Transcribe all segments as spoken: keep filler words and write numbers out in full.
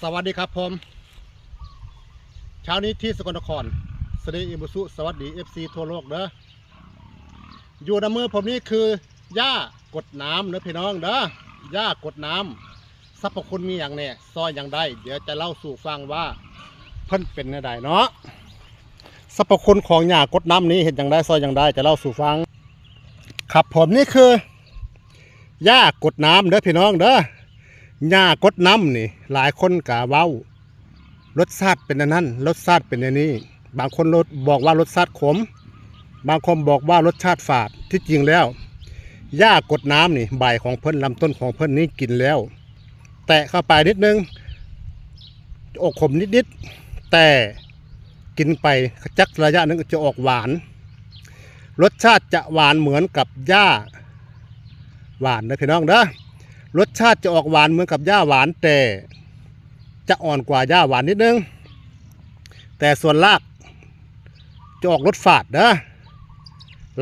สวัสดีครับผม เช้านี้ที่สกลนคร สรีอิมุสุ สวัสดี เอฟซี ทั่วโลกเด้อ อยู่ในมือผมนี่คือ หญ้ากดน้ำเด้อพี่น้องเด้อ หญ้ากดน้ำ สรรพคุณมีอย่างแน่ ซ่อยอย่างใด เดี๋ยวจะเล่าสู่ฟังว่าเพิ่นเป็นแนวใดเนาะ สรรพคุณของหญ้ากดน้ำนี้เฮ็ดอย่างใด ซ่อยอย่างใด จะเล่าสู่ฟัง ครับผม นี่คือ หญ้ากดน้ำเด้อพี่น้องเด้อ หญ้ากดน้ำนี่ หลายคนกะเว้า รสชาติเป็นอันนั้น รสชาติเป็นอันนี้ บางคนบอกว่ารสชาติขม บางคนบอกว่ารสชาติฝาด ที่จริงแล้ว หญ้ากดน้ำนี่ ใบของเพิ่น ลำต้นของเพิ่นนี่กินแล้ว แตะเข้าไปนิดนึง จะออกขมนิดๆ แต่กินไปจักระยะหนึ่งจะออกหวาน รสชาติจะหวานเหมือนกับหญ้าหวานนะพี่น้องเด้อ รสชาติจะออกหวานเหมือนกับหญ้าหวาน แต่จะอ่อนกว่าหญ้าหวานนิดนึง แต่ส่วนรากจะออกรสฝาดเด้อ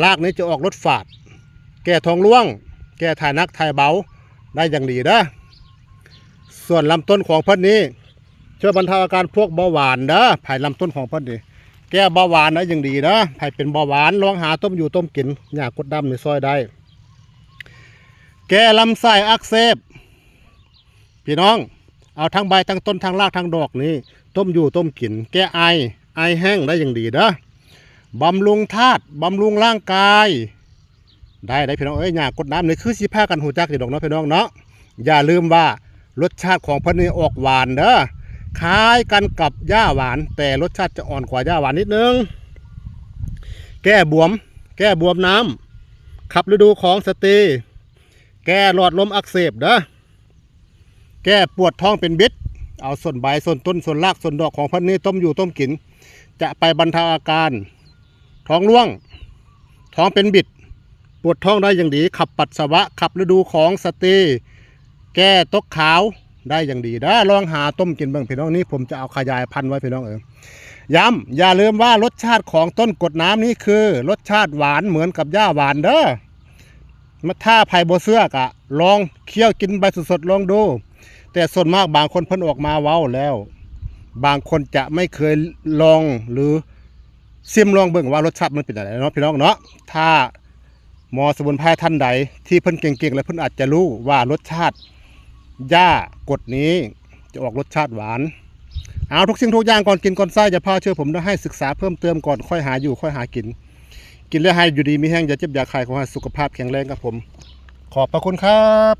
รากนี้จะออกรสฝาด แก้ท้องร่วง แก้ถ่ายหนักถ่ายเบาได้อย่างดีเด้อ ส่วนลำต้นของเพิ่นนี้ ช่วยบรรเทาอาการพวกเบาหวานเด้อ ไผลำต้นของเพิ่นนี่ แก้เบาหวานได้อย่างดีเด้อ ไผเป็นเบาหวาน ลองหาต้มอยู่ต้มกิน หญ้ากดน้ำนี่ซ่อยได้ แก้ลำไส้อักเสบ พี่น้อง เอาทั้งใบทั้งต้นทั้งรากทั้งดอกนี่ ต้มอยู่ต้มกิน แก้ไอ ไอแห้งได้อย่างดีเด้อ บำรุงธาตุ บำรุงร่างกาย ได้ได้พี่น้องเอ้ย หญ้ากดน้ำนี่คือสิพากันฮู้จักอยู่ดอกเนาะพี่น้องเนาะ อย่าลืมว่ารสชาติของเพิ่นนี่ออกหวานเด้อ คล้ายกันกับหญ้าหวาน แต่รสชาติจะอ่อนกว่าหญ้าหวานนิดนึง แก้บวม แก้บวมน้ำ ขับฤดูของสตรี แก้หลอดลมอักเสบเด้อ แก้ปวดท้องเป็นบิด เอาส่วนใบ ส่วนต้น ส่วนราก ส่วนดอกของเพิ่นนี่ต้มอยู่ต้มกิน จะไปบรรเทาอาการ ท้องร่วง ท้องเป็นบิด ปวดท้องได้อย่างดี ขับปัสสาวะ ขับฤดูของสตรี แก้ตกขาวได้อย่างดีเด้อ ลองหาต้มกินเบิ่งพี่น้อง นี่ผมจะเอาขยายพันธุ์ไว้พี่น้องเอ้ย ย้ำ อย่าลืมว่ารสชาติของต้นกดน้ำนี่คือ รสชาติหวานเหมือนกับหญ้าหวานเด้อ มา ถ้าไผบ่เชื่อกะลองเคี้ยวกินใบสดๆลองดู แต่ส่วนมากบางคนเพิ่นออกมาเว้าแล้ว บางคนจะไม่เคยลองหรือซิมลองเบิ่งว่ารสชาติมันเป็นจั่งใดเนาะพี่น้องเนาะ ถ้าหมอสมุนไพรท่านใดที่เพิ่นเก่งๆ แล้วเพิ่นอาจจะรู้ว่ารสชาติหญ้ากดนี้จะออกรสชาติหวาน เอาทุกสิ่งทุกอย่างก่อนกินก่อนใช้ อย่าพลาดเชื่อผมนะ ให้ศึกษาเพิ่มเติมก่อนค่อยหาอยู่ค่อยหากิน กินแล้วให้อยู่ดีมีแฮง อย่าเจ็บอย่าไข้ ขอให้สุขภาพแข็งแรงครับผม ขอบพระคุณครับ